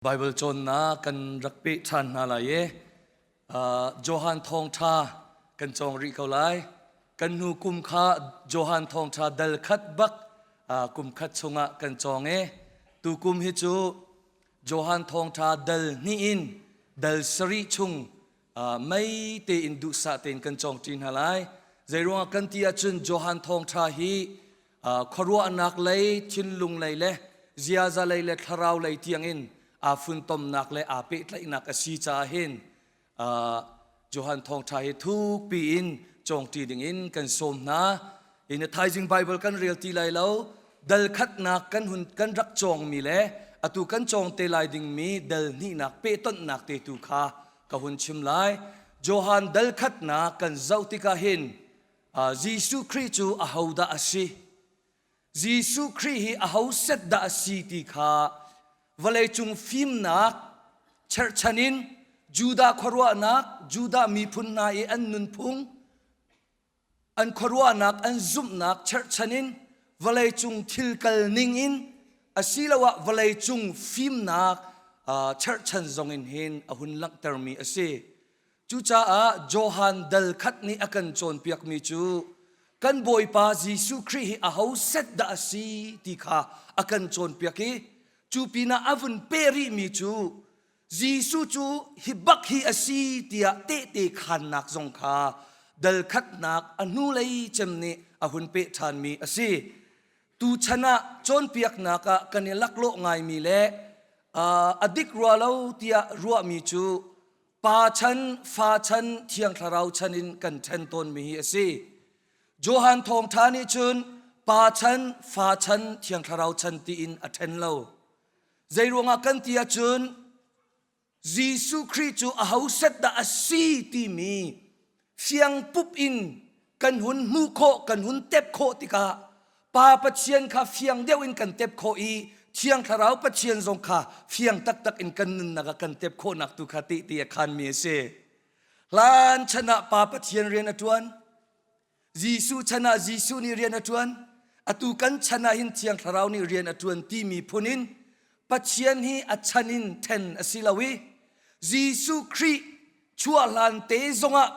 Baibal cawnnak kan rak peh ṭhan hna lai i Johan Thawngṭha kan cawng rih ko lai. Kan hnu kum kha Johan Thawngṭha dal khat bak kum khat chungah kan cawng i tu kum hi cu Johan Thawngṭha dal hnih in dal sarih chung mei tein duhsah tein kan cawng ṭi hna lai. Zeiruangah kan ti ahcun Johan Thawngṭha hi khuaruahnak lei, thinlung lei le ziaza lei le thlarau lei tiangin aa funtomnak le aa pehtlaihnak a si caah hin Johan Thawngṭha hi thukpi in cawngṭi dingin kan sawm hna. In thaizing Bible kan rel ti lai lo. Dal khatnak kan hun kan rak cawngmi le atu kan cawng te lai dingmi dal hnihnak pehtonhnak te tu kha ka hun chim lai. Johan dal khatnak kan zoh tikah hin Jesuh Khrih cu ahodah a si? Jesuh Khrih hi aho set dah a si ti kha vawleicung fimnak cherhchan in Judah khuaruahnak, Judah miphun hna i an nunphung, an khuaruahnak, an zumhnak cherhchan in vawleicung thil kal ning in asiloah vawleicung fimnak cherhchan zong in hin a hun langhtermi a si. Cucaah Johan dal khat nih a kan cawnpiakmi cu kan Bawipa Jesuh Khrih hi aho set dah a si ti kha a kan cawnpiak i cu pinah a vun peh rihmi cu Jesuh cu hi bak hi a si tiah tehte khaannak zong kha dal khatnak a hnulei cem nih a hun peh ṭhanmi a si. Tuchan ah cawnpiaknak ah kan i laklawh ngaimi le a dik rua lo tiah ruahmi cu Pa chan, fa chan, Thiang Thlarau chan in kan ṭhen tawnmi hi a si. Johan Thawngṭha nih cun Pa chan, fa chan, Thiang Thlarau chan tiin a ṭhen lo. Zeiruangah kan ti ahcun Jesuh Khrih cu aho set dah a si timi fiang pup in kan hun hmuh khawh, kan hun tep khawh tikah Pa Pathian kha fiang deuh in kan tep khawh i Thiang Thlarau Pathian zong kha fiang taktak in kan nunnak ah kan tep khawhnak tu kha tehte a khanmi a si. Hlan chan ah Pa Pathian rian a ṭuan. Jesuh chan ah Jesuh nih rian a ṭuan. Atu kan chan ah hin Thiang Thlarau nih rian a ṭuan timi phun in Pathian hi a chan in ṭhen a si lo i Jesuh Khrih chuah hlan te zongah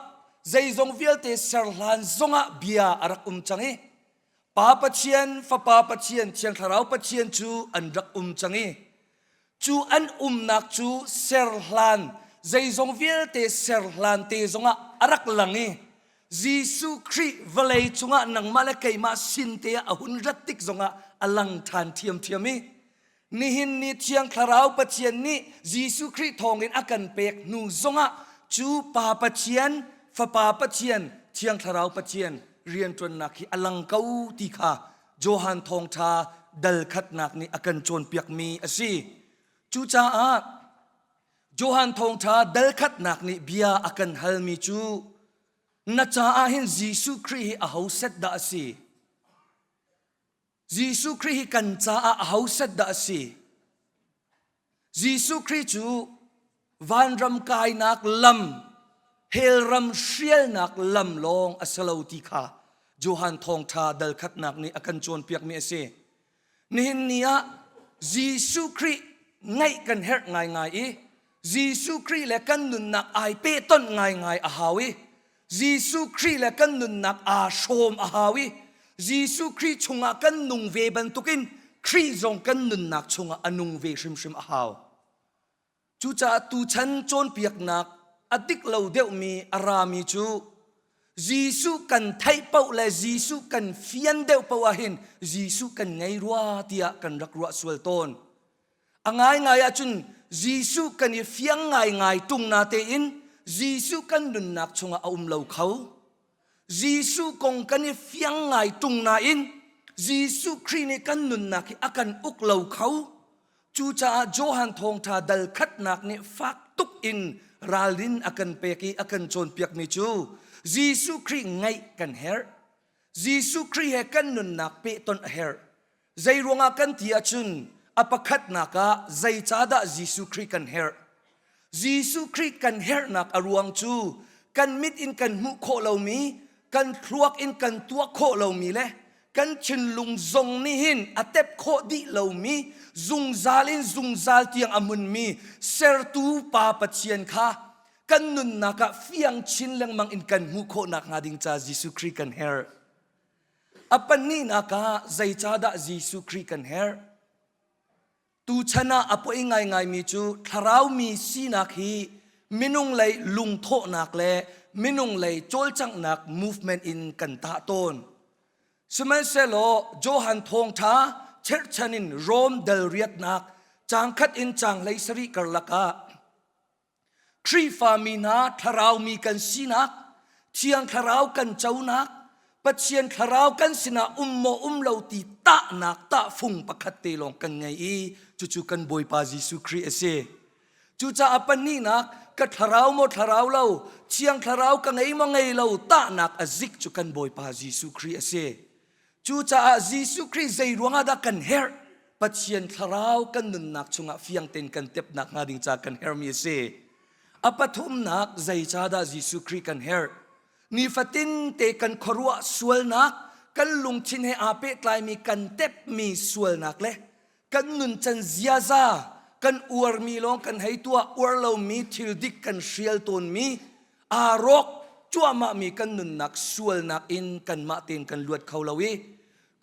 zeizong vialte ser hlan zongah bia a rak um cang i Pa Pathian, Fapa Pathian, Thiang Thlarau Pathian cu an rak um cang i cu an umnak cu ser hlan zeizong vialte ser hlan te zongah a rak lang i Jesuh Khrih vawlei cungah nangmah le keimah sin te ah a hun rat tik zongah a lang ṭhan ṭhiamṭhiam i Nihin ni Thiang Thlarau Pathian nih Jesuh Khrih thawngin a kan pek hnu zongah cu Pa Pathian, Fapa Pathian, Thiang Thlarau Pathian rianṭuannak hi a lang ko ti kha Johan Thawngṭha dal khatnak nih a kan cawnpiakmi a si. Cucaah Johan Thawngṭha dal khatnak nih bia a kan halmi cu na caah hin Jesuh Khrih hi aho set dah a si? Jesuh Khrih hi kan caah aho set dah a si? Jesuh Khrih cu vanram kainak lam, hell ram hrialnak lam lawng a si lo ti kha Johan Thawngṭha dal khatnak nih a kan cawnpiakmi a si. Nihin ni ah Jesuh Khrih ngaih kan herh ngaingai i Jesuh Khrih le kan nunnak ai pehtonh ngaingai a hau i Jesuh Khrih le kan nunnak aa hrawm a hau i Jesuh Khrih chungah kan nung ve bantukin Khrih zong kan nunnak chungah a nung ve hrimhrim a hau. Cucaah tuchan cawnpiaknak a dik lo deuhmi a rami cu Jesuh kan theih paoh le Jesuh kan fian deuh paoh ahhin Jesuh kan ngei rua tiah kan rak ruah sual tawn. A ngaingai ahcun Jesuh kan i fiang ngaingai ṭung natein Jesuh kan nunnak chungah a um lo kho. Jesuh kong kan i fiang ngai ṭung nain Jesuh Khrih nih kan nunnak hi a kan uk lo kho. Cucaah Johan Thawngṭha dal khatnak nih fak tuk in ralrin a kan pek i a kan cawnpiakmi cu Jesuh Khrih ngaih kan herh. Jesuh Khrih he kan nunnak pehtonh a herh. Zeiruangah kan ti ahcun a pakhatnak ah zeicahdah Jesuh Khrih kan herh? Jesuh Khrih kan herhnak a ruang cu kan mit in kan hmuh khawh lomi, kan thluak in kan tuah khawh lomi le kan thinlung zong nih hin a tep khawh dih lomi zungzal in zungzal tiang a hmunmi sertu Pa Pathian kha kan nunnak ah fiang chin lengmang in kan hmuh khawh nakhnga ding ca Jesuh Khrih kan herh. A pahnihnak ah zeicahdah Jesuh Khrih kan herh? Tuchan ah a poi ngaingaimi cu thlarau mi sinak hi minung lei lungthawhnak le minung lei cawlcanghnak movement in kan tah tawn. Sihmanhsehlaw Johan thawngṭha cherhchan in Rom dal riatnak caangkhat in caang 17 karlak ah Khrihfami hna thlarau mi kan sinak, Thiang Thlarau kan conak, Pathian Thlarau kan sinah um maw um lo ti tahnak tahfung pakhat te lawng kan ngei i cucu kan Bawipa Jesuh Khrih a si. Cucaah pahnihnak ka thlarau maw thlarau lo, Thiang Thlarau ka ngei maw ngei lo tahnak a zik cu kan Bawipa Jesuh Khrih a si. Cucaah Jesuh Khrih zei ruangah dah kan herh? Pathian thlarau kan nunnak chungah fiang tein kan tepnak hnga ding ca kan herhmi a si. A pathumnak zeicahdah Jesuh Khrih kan herh? Nifatin te kan khuaruah sualnak, kan lungthin he aa pehtlaimi kan tepmi sualnak le kan nuncan ziaza kan uarmi lawng kan hei tuah uar lomi thil dik kan hrial tawnmi aa rawk cuahmahmi kan nunnak sualnak in kanmah tein kan luat kho lo i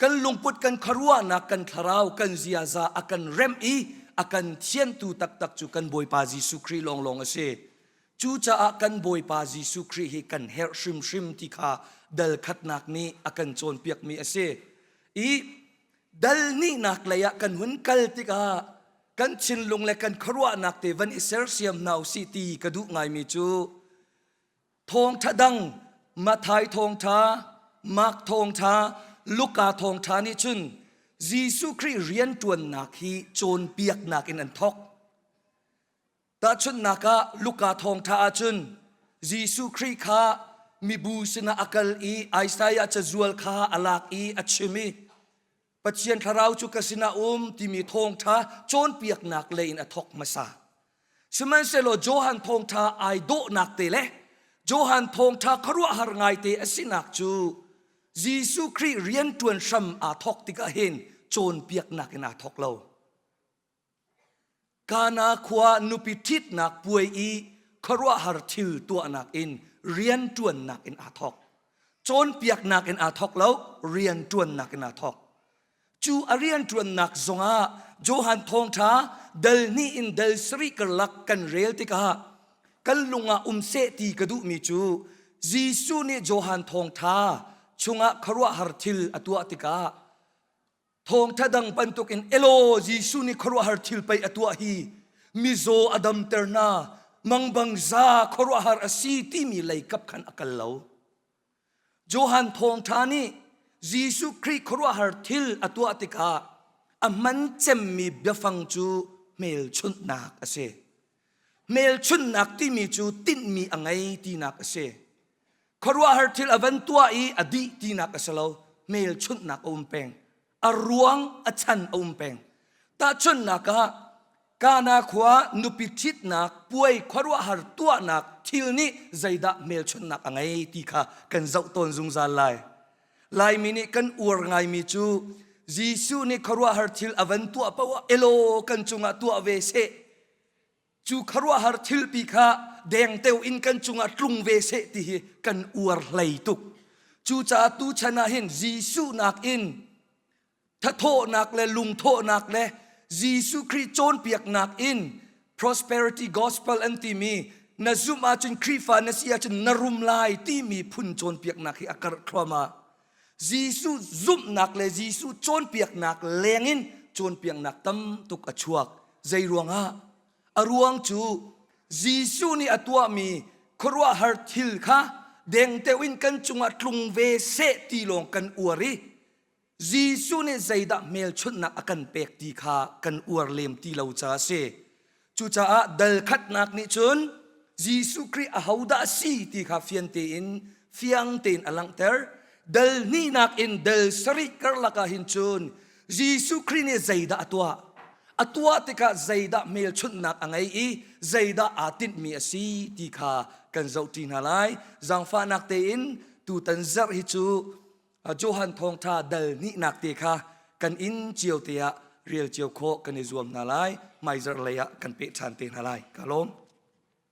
kan lungput kan khuaruahnak kan thlarau kan ziaza a kan remh i a kan thiantu taktak cu kan Bawipa Jesuh Khrih lawnglawng a si. Cucaah kan Bawipa Jesuh Khrih hi kan herh hrimhrim ti kha dal khatnak nih a kan cawnpiakmi a si. I dal nihnak lei ah kan hun kal tikah kan thinlung le kan khuaruahnak te van i sersiam hna usih ti ka duh ngaimi cu thawngṭha dang Matthai thawngṭha, Mark thawngṭha, Luka thawngṭha nih cun Jesuh Khrih rianṭuannak hi cawnpiaknak in an thawk. Tahchunhnak ah Luka thawngṭha ahcun Jesuh Khrih kha mibu sinah a kal i Isaiah cazual kha a lak i a chim i Pathian thlarau cu ka sinah um timi thawngṭha cawnpiaknak lei in a thawk hmasa. Sihmanhsehlaw Johan thawngṭha ai dawhnak te le Johan thawngṭha khuaruahhar ngaite a sinak cu Jesuh Khrih rianṭuan hram aa thawk tikah hin cawnpiaknak in aa thawk lo. Kana khua nupi ṭhitnak puai i khuaruahhar thil tuahnak in rianṭuannak in aa thawk. Cawnpiaknak in aa thawk lo, rianṭuannak in aa thawk. Cu a rianṭuannak zongah Johan Thawngṭha dal hnih in dal sarih karlak kan rel tikah kan lung ah um seh ti ka duhmi cu Jesuh nih Johan Thawngṭha chungah khuaruahhar thil a tuah tikah Thawngṭha dang bantukin elaw Jesuh nih khuaruahhar thil pei a tuah hi mizaw a damter hna mangbang za khuaruahhar a si timi lei kap khan a kal lo. Johan thawngṭha nih Jesuh Khrih khuaruahhar thil a tuah tikah a hman cemmi biafang cu hmelchunhnak a si. Hmelchunhnak timi cu tinhmi a ngei tinak a si. Khuaruahhar thil a van tuah i a dih tinak a si lo. Hmelchunhnak a um peng. A ruang a chan a um peng. Tahchunhnak ah Kana khua nupi ṭhitnak puai khuaruahhar tuahnak thil nih zeidah hmelchunhnak a ngei ti kha kan zoh tawn zungzal lai. Laimi nih kan uar ngaimi cu Jesuh nih khuaruahhar thil a van tuah paoh ah elaw kan cungah tuah ve seh Cu khuaruahhar thilpi kha dengteo in kan cungah tlung ve seh ti hi kan uar hlei tuk. Cucaah tuchan ah hin Jesuh nakin thathawhnak le lungthawhnak le Jesuh Khrih cawnpiaknak in prosperity gospel an timi na zumh ahcun Khrihfa na si ahcun na rum lai timi phun cawnpiaknak hi a karh thluahmah. Jesuh zumhnak le Jesuh cawnpiaknak lengin cawnpiaknak tam tuk a chuak. Zei ruangah? A ruang cu Jesuh nih a tuahmi khuaruahhar thil kha dengteo in kan cungah tlung ve seh ti lawng kan uar i Jesuh nih zeidah hmelchunhnak a kan pek ti kha kan uar lem ti lo caah a si. Cucaah dal khatnak nih cun Jesuh Khrih ahodah a si ti kha fian tein fiang tein a langhter. Dal hnihnak in dal sarih karlak ah hin cun Jesuh Khrih nih zeidah a tuah? A tuah tikah zeidah hmelchunhnak a ngei i zeidah aa tinhmi a si ti kha kan zohṭi hna lai. Zaangfahnak tein tutan zarh hi cu. Johan thawngtha dal hnihnak te kha kan inn cio te ah rel cio khawh kan i zuam hna lai. Hmaizarh lei ah kan peh ṭhan te hna lai. Ka lawm.